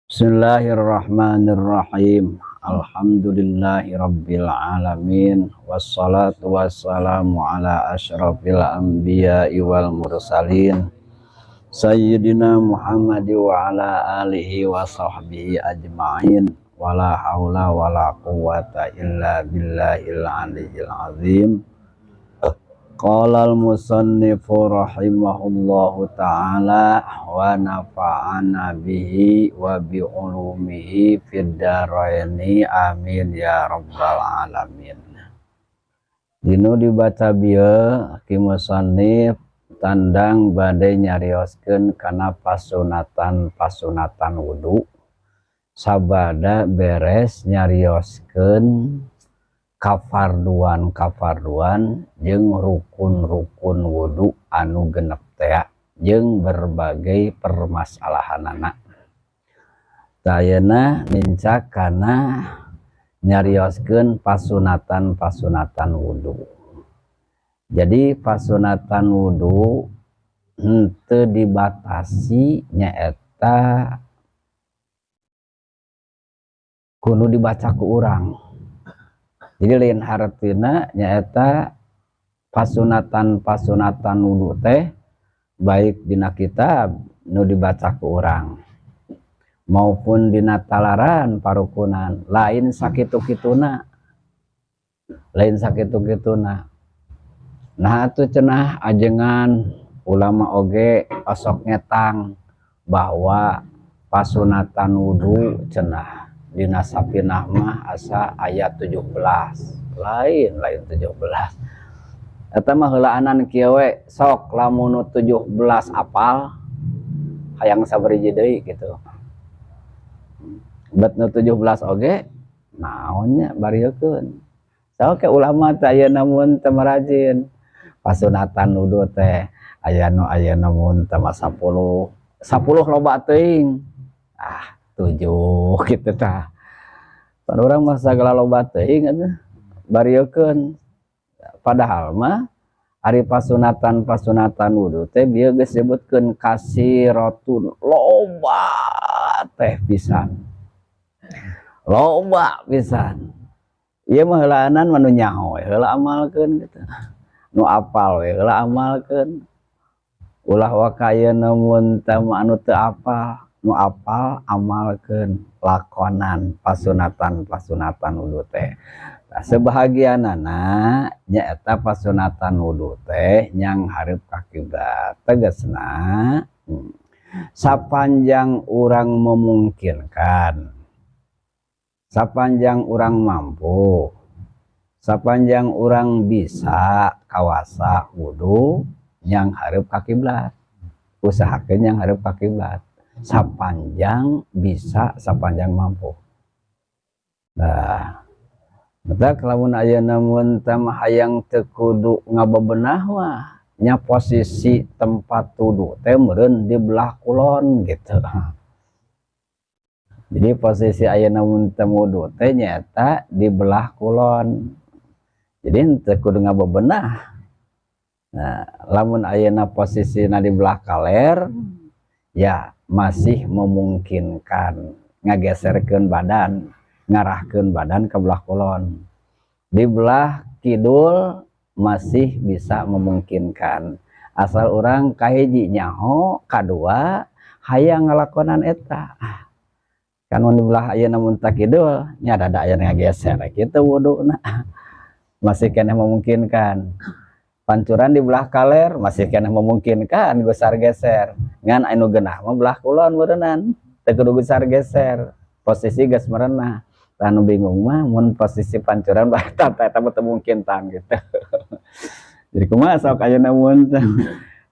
Bismillahirrahmanirrahim. Alhamdulillahi rabbil alamin. Wassalatu wassalamu ala asyrafil anbiya'i wal mursalin. Sayyidina Muhammad wa ala alihi wa sahbihi ajma'in. Wala haula wala quwata illa billahil aliyyil azim. Qala al-musannifu rahimahullahu ta'ala wa nafa'ana bihi wa bi ulumihi fid dharaini, amin ya rabbal alamin. Dinu dibaca bieu, ki musannif tandang bade nyarioskeun kana pasunatan-pasunatan wudu, sabada beres nyarioskeun kafarduan-kafarduan jeung rukun-rukun wudu anu genep tea jeung berbagai permasalahanana. Ayeuna nincak kana nyarioskeun pasunatan-pasunatan wudu. Jadi pasunatan wudu henteu dibatasi nyaeta kudu dibaca ku urang. Jadi lain hartina nyaeta pasunatan-pasunatan wudu teh baik dina kitab nu dibaca ku urang maupun dina talaran parukunan, lain sakitu-kituna, lain sakitu-kituna. Nah, atuh cenah ajengan ulama oge osok ngetang bahwa pasunatan wudu cenah dina Sapinah mah asa ayat 17. Lain, lain 17 eta mah. Heulaanan kieu we, sok lamun nu 17 apal, hayang sabariji deui gitu. Bet nu 17 oge naonnya bariekeun. Sok ke ulama teh ayeuna mun teu marajin pasunatan wudu teh aya nu ayeuna mun teu mah 10, 10 loba teuing, ah, 7 gitu tah. Pan urang mah sagala loba teuing atuh bariekeun. Padahal mah ari pasunatan-pasunatan wudu teh bieu geus disebutkeun kasiratun, loba teh pisan, loba pisan. Ieu mah heulaanan mah nu nyaho we heula amalkeun gitu, nu apal we heula amalkeun. Ulah waka ayeuna mun teh mah anu teu apal, nu apal amalkeun, lakonan pasunatan-pasunatan wudu teh. Nah, sebahagianana nyaeta pasunatan wudu teh nyang hareup ka kiblat. Tegasna, sapanjang urang memungkinkan, sapanjang urang mampu, sapanjang urang bisa kawasa wudu nyang hareup ka kiblat, usahakeun nyang hareup ka kiblat sapanjang bisa, sapanjang mampu. Nah, matak lamun ayeuna mun teh mah hayang teu kudu ngabebenah mah nya, posisi tempat wudu teh meureun di belah kulon gitu. Jadi posisi ayeuna mun teu wudu teh nyaeta di belah kulon, jadi teu kudu ngabebenah. Nah, lamun ayeuna posisina di belah kaler, ya masih memungkinkan ngageserkeun badan, ngarahkeun badan ke belah kulon. Di belah kidul masih bisa memungkinkan, asal urang kahiji nyaho, kadua hayang ngalakonan eta. Kan mun di belah ayeuna mun tah kidul nya rada aya ngageser kitu wuduna, masih keneh memungkinkan. Pancuran di belah kaler masih keneh memungkinkan gosar geser. Ngan anu geunah mah belah kulon meureunnan, teu kudu gosar geser, posisi geus merenah. Anu bingung mah mun posisi pancuran belah eta eta mah teu mungkin tang gitu. Jadi kumaha sok ayeuna mun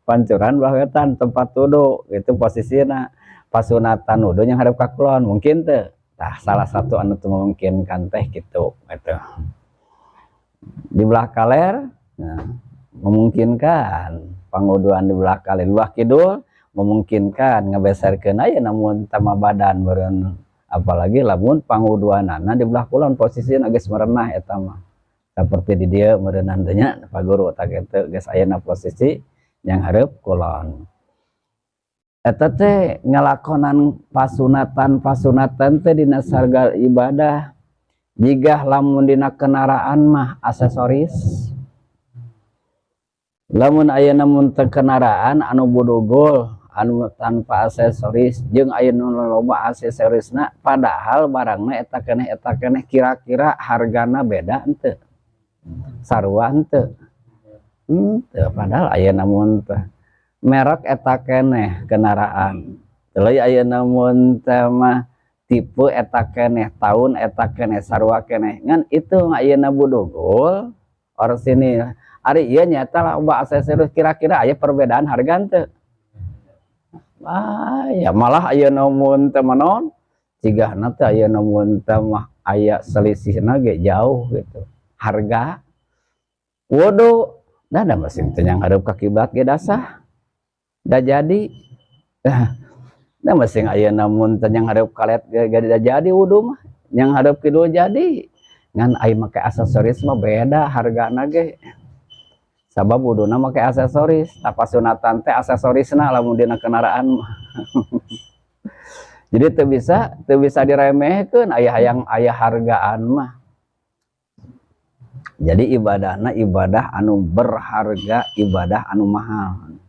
pancuran belah wetan tempat wudu gitu, posisina pasunatan wudu yang hadap ka kulon mungkin teu? Tah, salah satu anu teu memungkinkan teh gitu gitu. Di belah kaler, nah, memungkinkan panguduan di belah kaler. Di belah kidul memungkinkan ngabeserkeun aya namun tama badan meureun, apalagi lamun panguduanana di belah kulon, posisina geus merenah eta mah seperti di dieu meureunnan teh nya, Pak Guru. Tah kitu, geus ayeuna posisi yang hareup kulon. Eta teh ngalakonan pasunatan pasunatan teh dina sagala ibadah. Jika lamun dina kendaraan mah aksesoris, lamun aya mun teu kendaraan anu budugul, anu tanpa aksesoris, jeung aya nu loba aksesorisna, padahal barangna eta keneh eta keneh, kira-kira hargana beda henteu? Sarua henteu? Henteu. Padahal aya mun teh merek eta keneh kendaraan. Tuluy aya mun teh mah tipe eta keneh, tahun eta keneh, sarua keneh. Ngan itu ayeuna budugul orisinil. Ari ieu nyata lah loba aksesoris, kira-kira aya perbedaan harga henteu? Ah, ya malah ayeuna mun teh mah naon? Cigahna teh ayeuna mun teh mah aya selisihna ge jauh gitu. Harga wudu da da mesin teh yang hadap ka kiblat ge dasah. Da jadi. Da mesin ayeuna mun teh yang hadap kalet ge da jadi wudu mah. Yang hadap kidul jadi. Ngan aya make aksesoris mah beda hargana ge. Sabab wuduna make aksesoris, tah pasunatan teh aksesorisna lamun dina kendaraan mah. Jadi teu bisa diremehkeun, aya hayang aya hargaan mah. Jadi ibadahna ibadah anu berharga, ibadah anu mahal.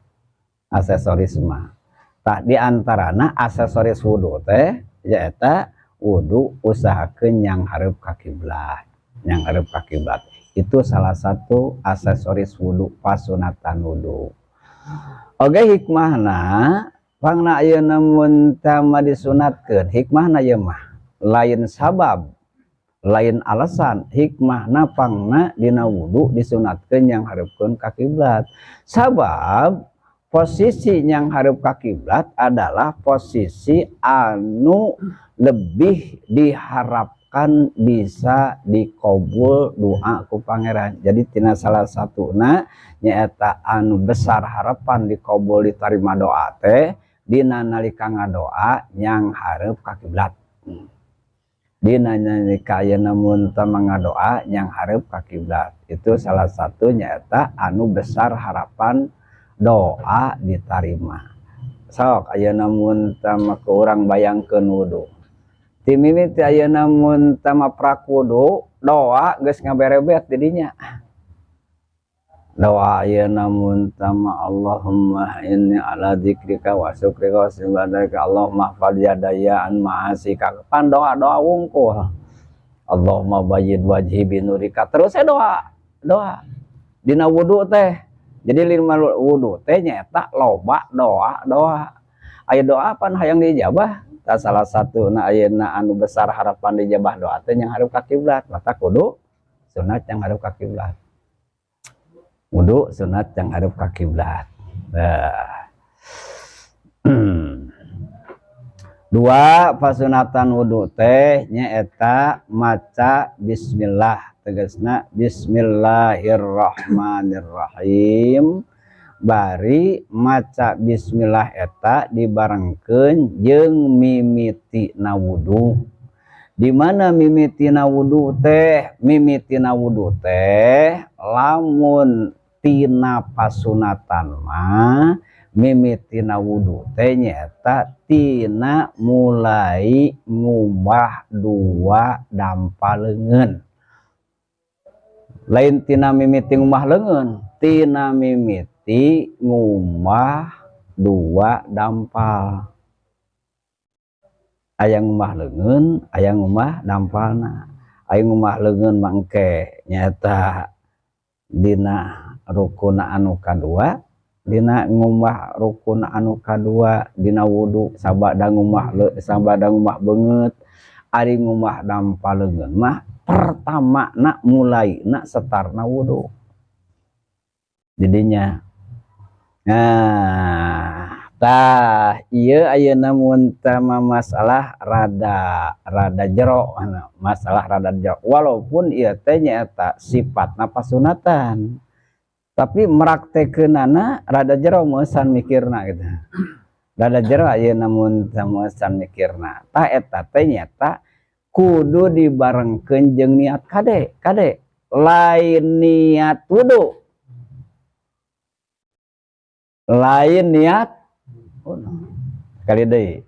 Aksesoris mah. Tah, di antarana aksesoris wudu teh nyaeta wudu usahakeun yang hareup ka kiblat, yang hareup ka kiblat. Itu salah satu aksesoris wudu, pasunatan wudu. Oke, hikmahna pangna ayeuna mun tama disunatkeun, hikmahna ieu mah lain sabab, lain alasan, hikmahna pangna dina wudu disunatkeun yang hareupeun ka kiblat. Sabab posisi yang hareup ka kiblat adalah posisi anu lebih diharapkan bisa dikabul doa ku Pangeran. Jadi tina salah satuna nyaeta anu besar harapan dikabul, diterima doa teh dina nalika ngadoa yang hareup ka kiblat. Dina nalika ayeuna mun teu ngadoa yang hareup ka kiblat. Itu salah satu nyaeta anu besar harapan doa diterima. Sok ayeuna mun teu ku urang bayangkeun wudu. Ti mimiti ayeuna mun teu prak wudu, doa geus ngaberebet di dinya. Doa ayeuna mun teu, "Allahumma inni ala dzikrika wa syukrika wa husni ibadatika, Allahumma ihfaz yadaya an ma'asika." Pan doa-doa wungkul. "Allahumma bayyid wajhi binurika." Terus saya doa, doa. Dina wudu teh. Jadi lima wudu teh nyaeta loba doa, doa. Aya doa pan hayang diijabah. Tah, salah satu na ayeuna anu besar harapan diijabah doa teh yang hareup ka kiblat. Mata kudu sunat yang hareup ka kiblat. Wudu sunat yang hareup ka kiblat. Nah. Dua pasunatan wudu teh nyaeta maca bismillah, tegasna bismillahirrahmanirrahim. Bari maca bismillah eta dibarengkeun jeung mimitina wudu. Di mana mimitina wudu teh? Mimitina wudu teh lamun tina pasunatan mah mimitina wudu teh nyaeta tina mulai ngumbah dua dampal leungeun. Lain tina mimiti ngumbah leungeun, tina mimiti ngumbah dua dampal. Aya ngumbah leungeun, aya ngumbah dampalna. Aya ngumbah leungeun mangke nyaeta dina rukun anu kadua, dina ngumbah rukun anu kadua dina wudu, sabada ngumbah le, sabada ngumbah beungeut. Ari ngumbah dampal leungeun mah pertama nak mulai nak setarna wudu jadinya. Nah, tah ieu ayeuna mun tama masalah rada rada jero, masalah rada jero, walaupun ieu teh nyaeta sifatna pasunatan, tapi meraktekeunana rada jero meusan mikirna gitu. Rada jero ayeuna mun meusan mikirna. Tah, eta teh nyaeta kudu dibarengkeun jeung niat. Kade kade, lain niat wudu, lain niat. Kali deui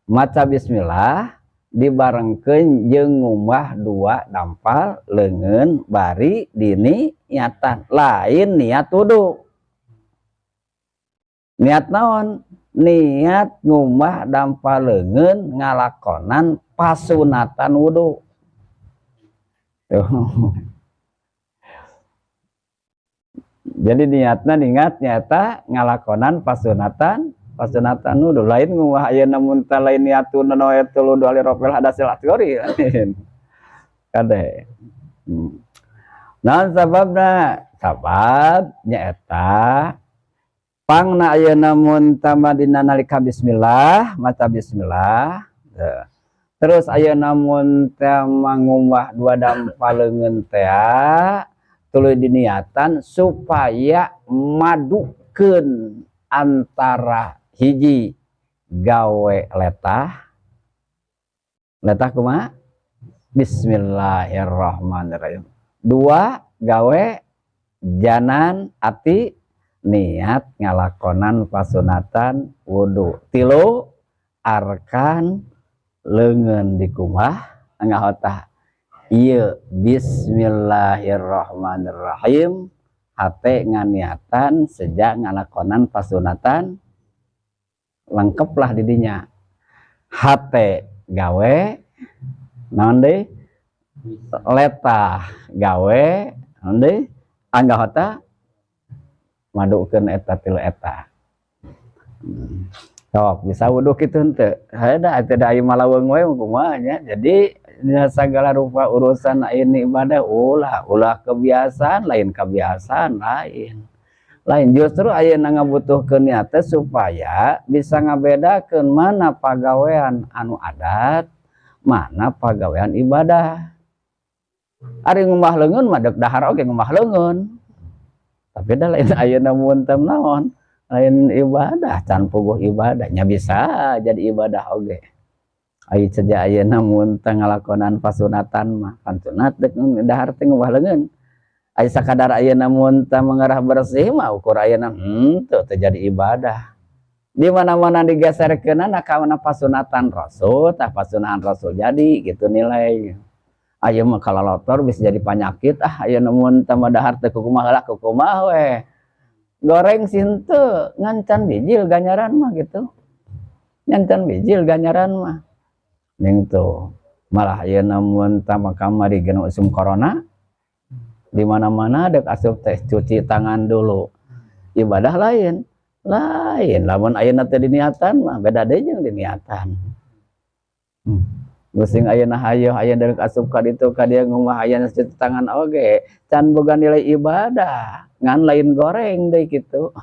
maca bismillah dibarengkeun jeung ngumbah dua dampal leungeun bari diniatan, lain niat wudu. Niat naon? Niat ngumbah dampal leungeun ngalakonan pasunatan wudu. Tuh. Jadi niatna niat nyata ngalakonan pasunatan pasunatan wudu, lain ngumbah ayeuna mun teh lain niatun nawaitul wudu li raf'il hadasil asghari, lain. Kade. Naon sababna? Sabab nyaeta pangna ayeuna mun tama dina nalika bismillah, maca bismillah. Tuh. Terus ayeuna mun teh ngumbah dua dampal leungeun teh tuluy diniatan supaya madukeun antara hiji gawe letah. Letah kumaha? Bismillahirrahmanirrahim. Dua gawe janan ati niat ngalakonan pasunatan wudu. Tilu arkan leungeun dikumbah ngahotah ieu bismillahirrahmanirrahim, hate nganiatan sejak ngalakonan pasunatan, lengkaplah didinya. Hate gawe naon deui, letah gawe naon deui, anggahota madukeun eta tilu eta. Sok bisa wudu kitu henteu? Haeda teh da aya malaweung we kumaha nya. Jadi dina sagala rupa urusan ini ibadah ulah ulah kebiasaan, lain kebiasaan, lain. Lain, justru ayeuna ngabutuhkeun niat teh supaya bisa ngabedakeun mana pagawean anu adat, mana pagawean ibadah. Ari ngumbah leungeun mah deuk dahar oge ngumbah leungeun. Tapi da lain ayeuna mun teh naon? Lain ibadah, can puguh ibadah nya, bisa jadi ibadah oge. Ai saja ayeuna mun teh ngalakonan pasunatan mah pan sunat deuk dahar teh ngumbah leungeun. Ai sakadar ayeuna mun teh mengarah bersih mah ukur ayeuna henteu teh jadi ibadah. Di mana-mana digeserkeunana ka pasunatan Rasul, tah pasunatan Rasul jadi gitu nilai. Aya mah kalalotor bisa jadi penyakit, ah ayeuna mun teh mah dahar teh kumaha lah kumaha we. Goreng sih henteu, ngan can bijil ganjaran mah gitu. Ngan can bijil ganjaran mah. Ning tuh malah ayeuna mun teh mah kamari geuna usum corona, di mana-mana dek asup teh cuci tangan dulu. Ibadah lain. Lain lamun ayeuna teh diniatan mah beda deui jeung diniatan. Musing ayeuna hayoh aya dek asup ka ditu ka dieu ngumbah aya cuci tangan oge can boga nilai ibadah, ngan lain goreng deui kitu.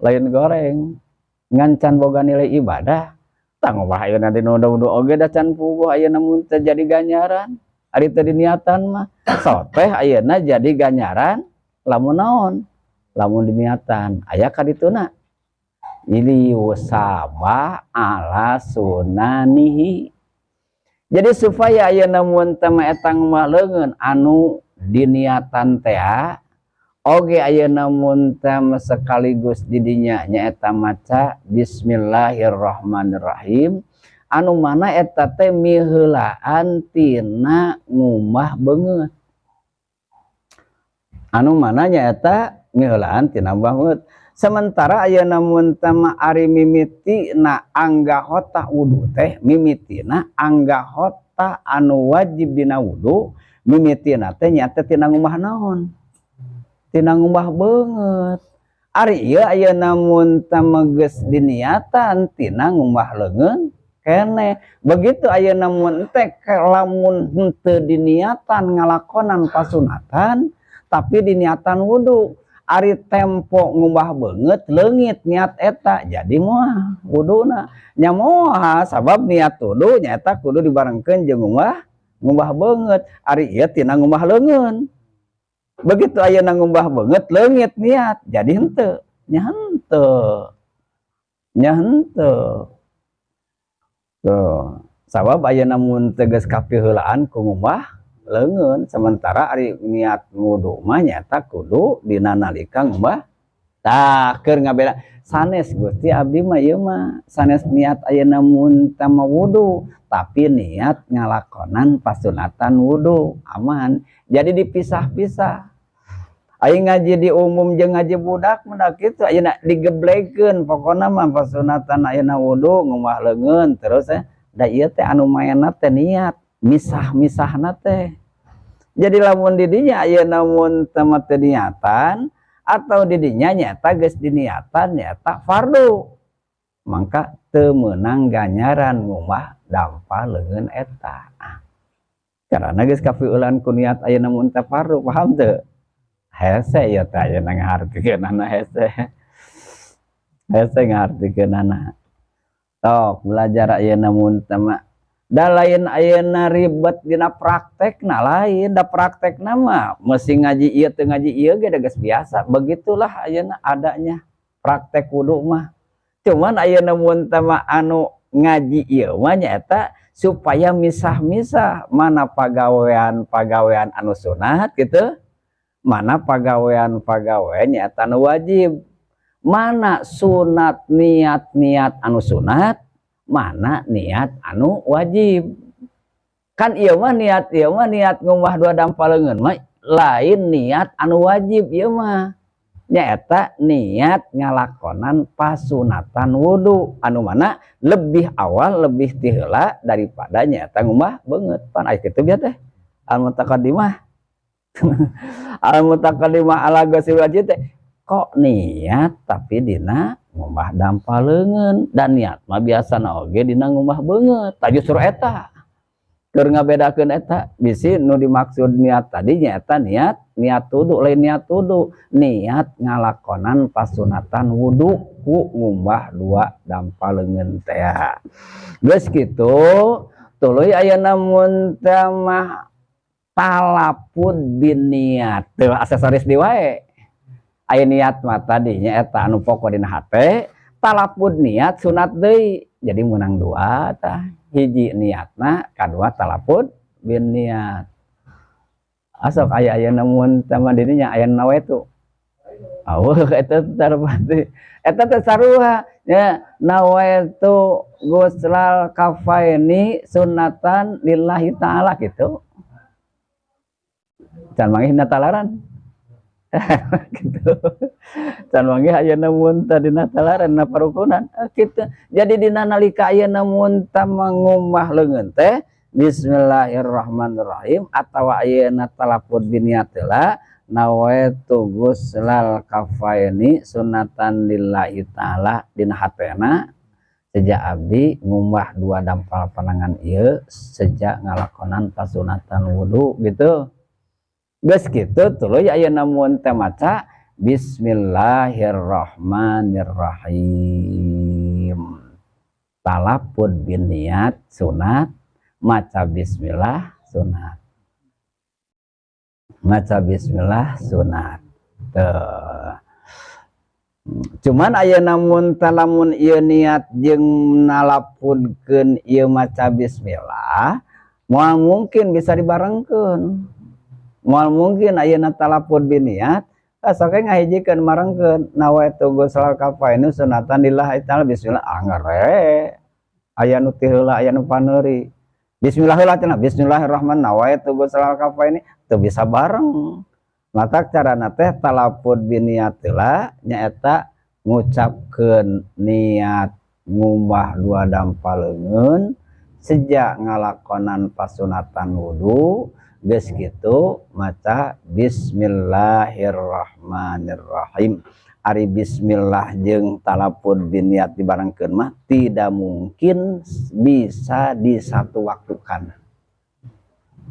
Lain goreng ngan can boga nilai ibadah. Tah ngumbah ayeuna dina wudu oge da can puguh ayeuna mun teh jadi ganjaran. Ari teh diniatan mah soteh ayeuna jadi ganjaran lamun naon? Lamun diniatan aya ka dituna. Ili usaba ala sunanihi. Jadi supaya ayeuna mun teh mah eta mah leungeun anu diniatan teh oge ayeuna mun teh sekaligus didinya nyaeta maca bismillahirrahmanirrahim anu mana eta teh miheulaan tina ngumbah beungeut. Anu mana nyaeta miheulaan tina ngumbah beungeut. Sementara ayeuna mun teh mah ari mimitina anggahota wudu teh mimitina anggahota anu wajib dina wudu mimitina teh nyaeta tina ngumbah naon? Tina ngumbah beungeut. Ari ieu ayeuna mun teh mah geus diniatan tina ngumbah leungeun keneh. Begitu ayeuna mun teh lamun henteu diniatan ngalakonan pasunatan tapi diniatan wudu. Ari tempo ngumbah beungeut leungit niat eta jadi moal wuduna nya moal, sabab niat wudu nyaeta kudu dibarengkeun jeung ngumbah beungeut. Ari ieu tina ngumbah leungeun. Begitu ayeuna ngumbah beungeut leungit niat jadi henteu nya henteu nya henteu. Tuh, sabab ayeuna mun teu geus kapiheulaan ku ngumbah leungeun, sementara ari niat wudu mah nyaeta kudu dina nalika ngumbah Tah, keur ngabeda sanes, Gusti, abdi mah ieu mah sanes niat ayeuna mun tama wudu, tapi niat ngalakonan pasunatan wudu, aman. Jadi dipisah-pisah. Aing ngaji di umum jeung ngaji budak mah kitu, ayeuna digeblekeun pokona mah pasunatan ayeuna wudu ngumbah leungeun terus da ieu teh anu maenna teh niat misah-misahna teh. Jadi lamun di dinya ayeuna mun teu teu niatan atau di dinya nyata geus diniatan nyata fardu, mangka teu meunang ganjaran ngumbah dampal leungeun eta karena geus kapiulan ku niat ayeuna mun teh fardu. Paham teu? Hese ya teh ayeuna ngahartikeunana, hese hese ngahartikeunana. Tok belajar ayeuna mun teh mah da lain ayeuna ribet dina praktekna, lain da praktekna mah mesti ngaji ieu teu ngaji ieu ge da geus biasa. Begitulah ayeuna adanya praktek wudu mah. Cuman ayeuna mun teh mah anu ngaji ieu mah nyaeta supaya misah-misah mana pagawean-pagawean anu sunat gitu, mana pagawean-pagawean nyaeta anu wajib, mana sunat niat-niat anu sunat, mana niat anu wajib. Kan ieu mah niat, ieu mah niat ngumbah dua dampal leungeun mah lain niat anu wajib, ieu mah nyaeta niat ngalakonan pasunatan wudu anu mana lebih awal, lebih ti heula daripada nyaeta ngumbah beungeut. Pan aya kitu bieu teh al mutaqaddimah, al mutaqaddimah ala ghuslil wajib teh kok niat tapi dina ngumbah dampal leungeun, dan niat mah biasana oge dina ngumbah beungeut. Tah, justru eta keur ngabedakeun eta bisi nu dimaksud niat tadi nyaeta niat niat wudu, lain niat wudu, niat ngalakonan pasunatan wudu ku ngumbah dua dampal leungeun teh. Geus kitu tuluy ayeuna mun teh mah talafud bin niat teu aksesoris di wae. Aya niat mah tadi nyaeta anu pokok dina hate, talafud niat sunat deui. Jadi menang dua tah, hiji niatna, kadua talafud bin niat. Asok aya aya mun teh mah dirinya aya nawaitu. Aweuh, eta tarpati eta teh sarua nya, nawaitu guslal kafaini sunatan lillahi ta'ala gitu. Can manggih natalaran gitu, can manggih ayeuna mun teh dina talaran na parukunan gitu. Jadi dina nalika ayeuna mun teh ngumbah leungeun teh bismillahirrahmanirrahim atawa ayeuna talafud biniat heula nawaitu guslal kafaini sunatan lillahi ta'ala dina hatena, sejak abdi ngumbah dua dampal panangan ieu sejak ngalakonan pasunatan wudu gitu. Geus kitu tuluy ayeuna mun teh maca bismillahirrahmanirrahim, talafud bin niat sunat, maca bismillah sunat, maca bismillah sunat tuh. Cuman ayeuna mun teh lamun ieu niat jeung nalapudkeun ieu maca bismillah moal mungkin bisa dibarengkeun. Moal mungkin ayeuna talafud bin niat sok ngahijikeun marengkeun nawaitu guslal kafaini sunatan lillahi ta'ala bismillah angere aya nu ti heula, aya nu paneuri bismillah heula cenah, bismillahirrahman nawaitu guslal kafaini teu bisa bareng. Matak carana teh talafud bin niat heula, nyaeta ngucapkeun niat ngumbah dua dampal leungeun sejak ngalakonan pasunatan wudu. Geus kitu maca bismillahirrahmanirrahim. Ari bismillah jeung talafud bin niat dibarengkeun mah tidak mungkin bisa disatu waktukan,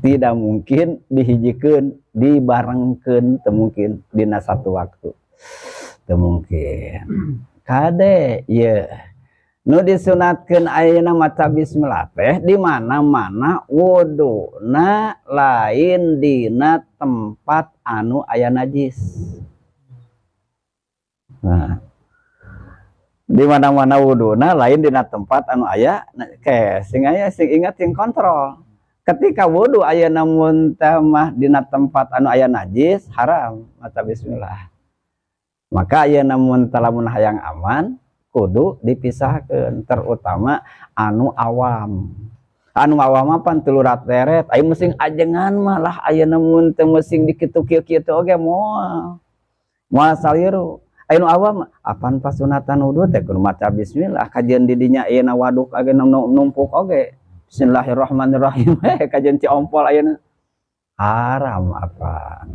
tidak mungkin dihijikeun, dibarengkeun teu mungkin dina satu waktu, teu mungkin. Kade ieu nu disunatkeun ayeuna maca bismillah teh di mana-mana wuduna lain dina tempat anu aya najis. Nah, di mana-mana wuduna lain dina tempat anu aya ke sing aya, sing ingat, sing kontrol. Ketika wudu ayeuna mun teh mah dina tempat anu aya najis, haram maca bismillah. Maka ayeuna mun lamun hayang aman kudu dipisahkeun, terutama anu awam. Anu awam mah pan tulurat teret, aya musing ajengan malah ayeuna mun teu musing dikitu kieu-kieu teh oge moal. Moal saliru. Aya nu awam apan pasunatan wudu teh kudu maca bismillah, kajian di dinya ayeuna waduk age numpuk oge. Bismillahirrahmanirrahim kajian ciompol ayeuna. Haram apa.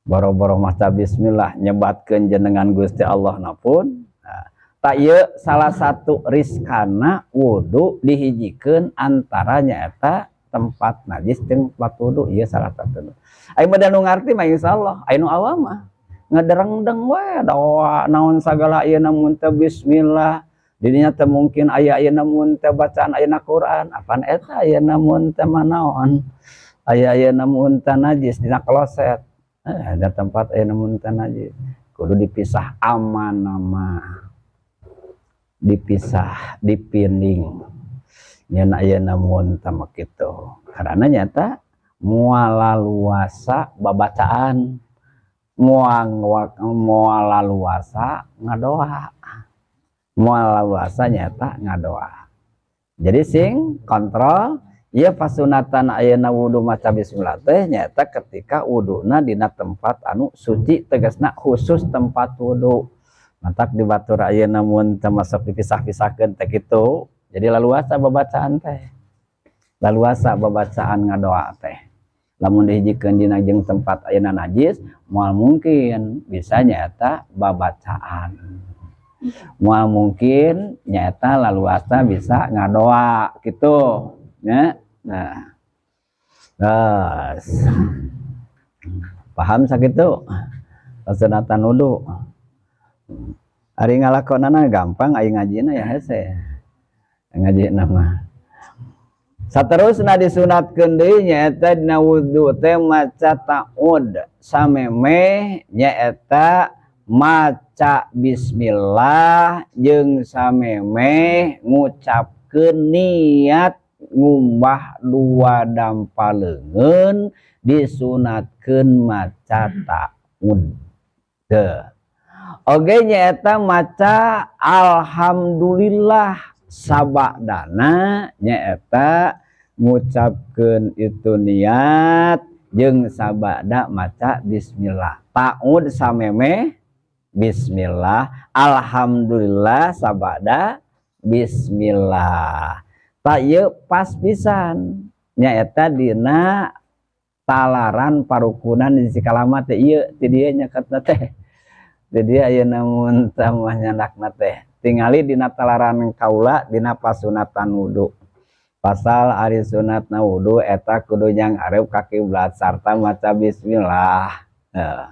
Boro-boro maca bismillah nyebatkeun jenengan Gusti Allah na pun. Nah, tak ieu salah satu riskana wudu dihijikeun antara nyaeta tempat najis jeung tempat wudu, ieu salah satu. Aya mah nu ngarti mah insyaallah, aya nu awam mah ngederengdeng we doa naon sagala ieu mun teu bismillah. Didinya teu mungkin aya ayeuna mun teu bacaan ayeuna Quran, apan eta ayeuna mun teu manaon. Aya ayeuna mun teu najis dina kloset. Ada tempat ayeuna mun teu najis. Kudu dipisah aman nama. Dipisah, dipining. Nyeun ayeuna mun teu mah kitu. Karena nyata moal laluasa babacaan, moal laluasa ngadoa. Moal laluasa nyata ngadoa. Jadi sing kontrol ieu pasunatan ayeuna wudu maca bismillah teh nyaeta ketika wuduna dina tempat anu suci, tegasna khusus tempat wudu. Matak di batur ayeuna mun teu masuk dipisah-pisahkeun teh kitu. Jadi laluasa babacaan teh. Laluasa babacaan ngadoa teh. Lamun dihijikeun dina jeung tempat ayeuna najis, moal mungkin bisa nyaeta babacaan. Moal mungkin nyaeta laluasa bisa ngadoa gitu. Ya. Nah. Terus. Paham sakitu? Pasunatan wudu. Ari ngalakonana gampang, ari ngajina ya hese. Ngajina mah. Saterusna disunatkeun deui nyaeta dina wudu teh maca ta'ud samemeh nyaeta maca bismillah jeung samemeh ngucapkeun niat ngumbah dua dampa leungeun disunatkeun maca ta'ud. Teu. Oge nyaeta maca alhamdulillah sabadana nyaeta ngucapkeun itu niat jeung sabada maca bismillah. Ta'ud samemeh bismillah, alhamdulillah sabada bismillah. Tak ieu pas pisan nyaeta dina talaran parukunan di Cikalama teh ieu ti dieu nyaketna teh. Ti dieu ayeuna mun tah mah nyandakna teh. Tingali dina talaran kaula dina pasunatan wudu. Pasal ari sunatna wudu eta kudu nyang areup ka kiblat sarta maca bismillah. Heeh.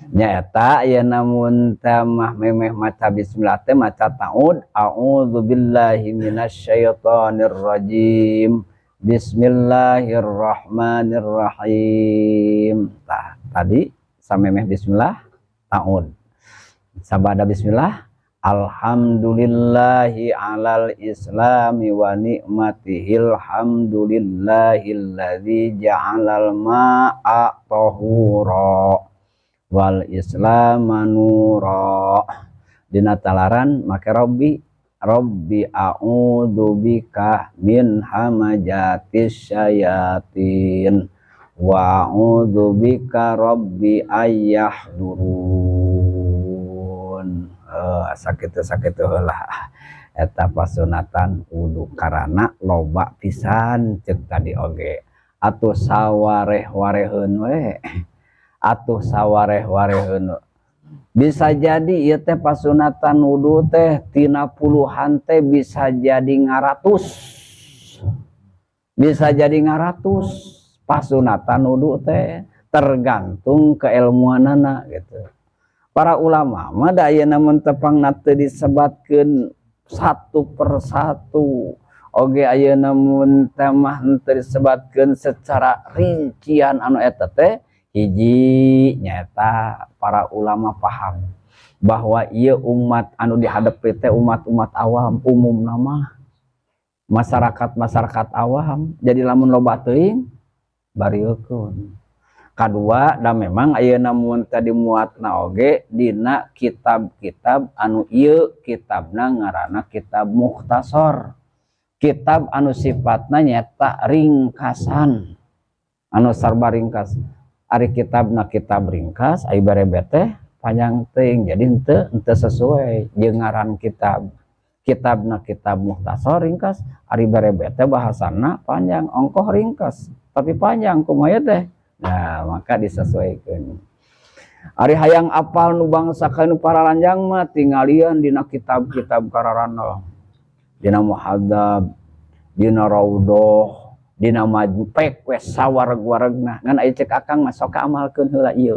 Nyaeta ayeuna mun teh mah memeh maca bismillah teh maca ta'ud, a'udzubillahi minasyaitonir rajim. Bismillahirrahmanirrahim. Tah, tadi samemeh bismillah ta'ud. Sabada bismillah alhamdulillahi alal islami wa ni'matihil hamdulillahilladzi ja'alal ma'a tahura wal islama nura. Dina talaran make robbi, robbi a'udzu bika min hamajatis syayatin wa a'udzu bika rabbi ayyahdurun. Sakitu-sakitu heula eta pasunatan wudu karana loba pisan ceuk tadi oge atuh sawareh-wareheun we, atuh sawareh-wareheun bisa jadi ieu teh pasunatan wudu teh tina puluhan teh bisa jadi ngaratus, bisa jadi ngaratus pasunatan wudu teh tergantung keilmuanana gitu. Para ulama mah da ayeuna mun tepangna teu disebatkeun satu persatu oge ayeuna mun teh mah teu disebatkeun secara rincian anu eta teh hiji nyaeta para ulama paham bahwa ieu umat anu dihadapi teh umat-umat awam, umumna mah masyarakat-masyarakat awam, jadi lamun loba teuing bariekeun. Kadua, da memang ayeuna mun tadi muatna oge dina kitab-kitab anu ieu kitabna ngaranna kitab mukhtasar, kitab anu sifatna nyata ringkasan, anu sarba ringkas. Ari kitabna kitab ringkas, ari barebet teh panjang teuing, jadi henteu sesuai jeung ngaran kitab. Kitabna kitab mukhtasar, ringkas, ari barebet teh bahasana panjang, ongkoh ringkas tapi panjang, kumaha teh? Nah, maka disesuaikan. Ari hayang apal nu bangsa kanu paralanjang mah tinggalian dina kitab-kitab kararana. Dina Muhadzab, dina Raudhah, dina Majmu' we sawareg-waregna. Ngan aya cek akang mah sok amalkeun heula ieu.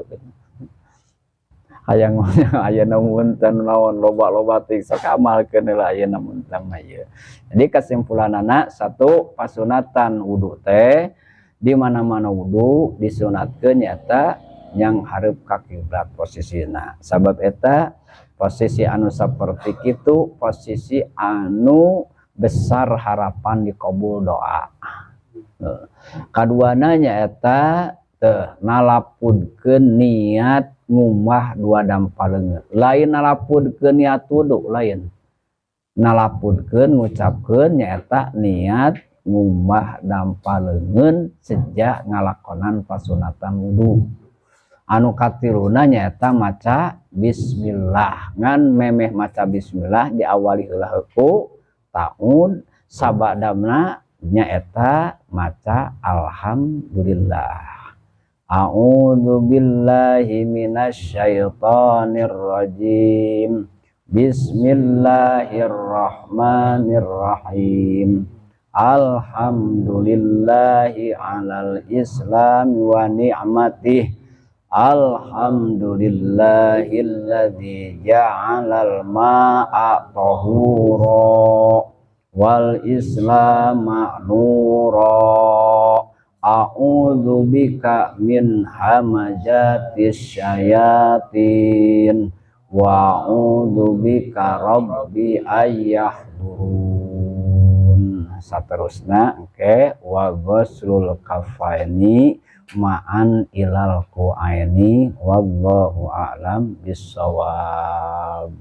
Hayang ayeuna mun teh naon loba-loba teh sok amalkeun heula ayeuna mun teh mah ieu. Jadi kesimpulanana, satu, pasunatan wudu teh di mana-mana wudu disunatkeun nyata yang hareup ka kiblat posisina, sabab eta posisi anu seperti itu posisi anu besar harapan dikabul doa. Kaduana nyaeta teh nalapudkeun niat ngumbah dua dampal leungeun, lain nalapudkeun niat wudu, lain nalapudkeun, ngucapkeun nyaeta niat ngumbah dampal leungeun sejak ngalakonan pasunatan wudu. Anu katiluna nyaeta maca bismillah, ngan memeh maca bismillah diawali heula ku taun, sabadamna nyaeta maca alhamdulillah. A'udzu billahi minasyaitonir rajim. Bismillahirrahmanirrahim. Alhamdulillahi alal islam wa ni'matih. Alhamdulillahilladzi ja'alal ma'a tahura wal islama nura. A'udzu bika min hamazatis syayatin wa a'udzu bika rabbi ayyahdurun. Saterusna engke wa ghuslul kafaini ma'an ilal ku'aini, wallahu a'lam bissawab.